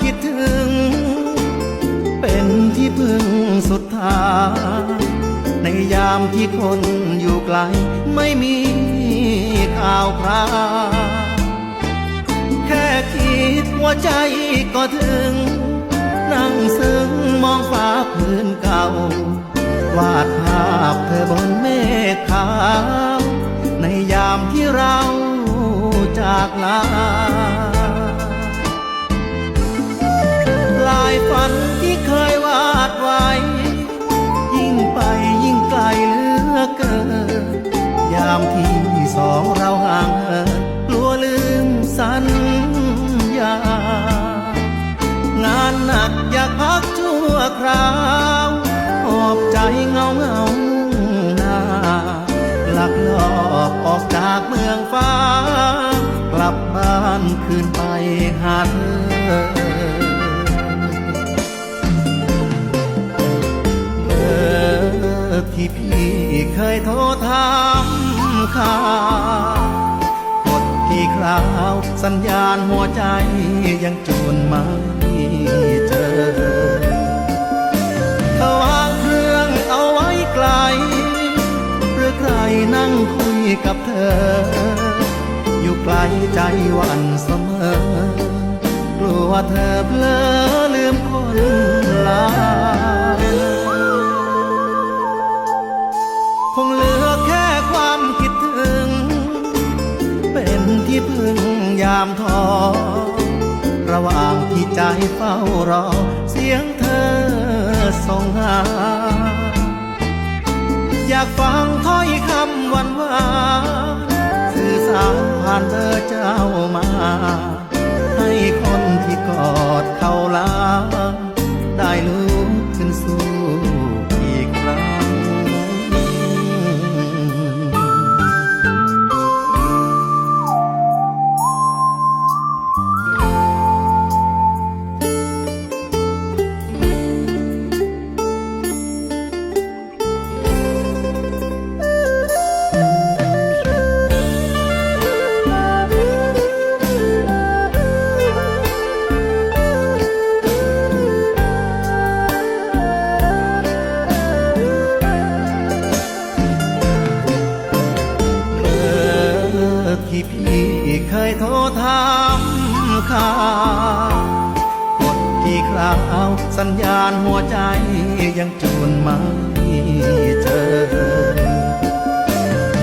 ຄິດເຖິງ ເປັນທີ່ເພິ່ງສຸດທ້າຍ ໃນຍາມທີ່ຄົນຢູ່ໄກ ໄມ່ມີຂ່າວຄາວ. ແຄ່ຄິດຫົວໃຈກໍເຖິງ ນັ່ງເຊິ່ງມອງຟ້າພື້ນເກົ່າ ວາດພາບເທີບົນເມກຂາວ ໃນຍາມທີ່ເຮົາຈາກລາ. ຫຼາຍຝັນທີ່ເຄີຍວາດໄວ້ ຍິ່ງໄປຍິ່ງໄກເຫຼືອເກີນ ຍາມທີ່ສອງເຮົາຫ່າງເຫີນ ກົວລືມສັນຍາ. ງານໜັກຢາກພັກຊົ່ວຄາວ ຫອບໃຈເຫງົາໆນາ ລັກລອບອອກຈາກເມືອງຟ້າ ກັບບ້ານຄືນໄປຫາເທີ. ເບີທີ່ພີ່ເຄີຍໂທຖາມຂ່າວ ກົດທີ່ຄລາວ ສັນຍານຫົວໃຈຍັງ ຈົນໄມ່ເຈີ ເຂົາວາງເຄື່ອງເອົາໄວ້ໄກ ຫຼືໃຄນັ່ງຄຸຍກັບເທີ ຢູ່ໄກໃຈຫວັ່ນສະເໝີ ກົວເທີເບລີລືມຄົນລາ. ຄົງເຫຼືອແຄ່ຄວາມຄິດເຖິງ ເປັນທີ່ເພິ່ງຍາມທໍ ລະຫວ່າງທີ່ໃຈເຝົ້າລໍສຽງເທີສົ່ງຫາ. ຢາກຟັງຖ້ອຍຄຳຫວານຫວານ ສື່ສານຜ່ານເບີເຈົ້າມາ ໃຫ້ຄົນທີ່ກອດເຂົາລາ ໄດ້ລຸກຂຶ້ນສູ້ອີກຄັ້ງ. ທີ່ພີ່ເຄີຍໂທຖາມຂ່າວ ກົດທີ່ຄລາວ ສັນຍານຫົວໃຈຍັງ ຈົນໄມ່ເຈີ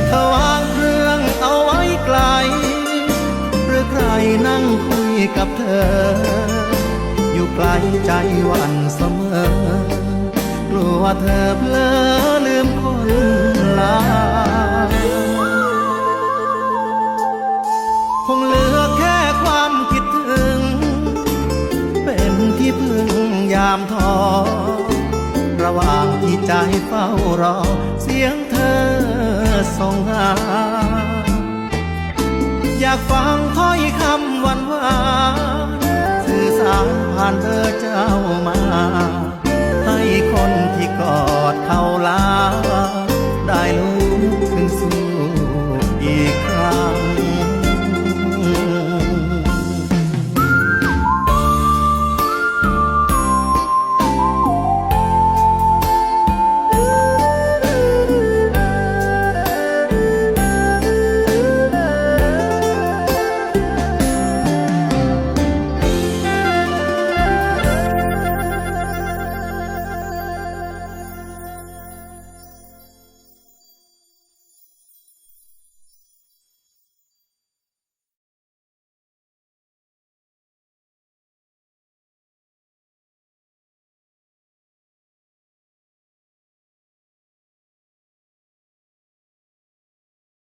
ເຂົາວາງເຄື່ອງເອົາໄວ້ໄກ ຫຼືໃຄນັ່ງຄຸຍກັບເທີ ຢູ່ໄກໃຈຫວັ່ນສະເໝີ ກົວເທີເບລີລືມຄົນລາ. ຄົງເຫຼືອແຄ່ຄວາມຄິດເຖິງ ເປັນທີ່ເພິ່ງຍາມທໍ ລະຫວ່າງທີ່ໃຈເຝົ້າລໍສຽງເທີສົ່ງຫາ. ຢາກຟັງຖ້ອຍຄຳຫວານ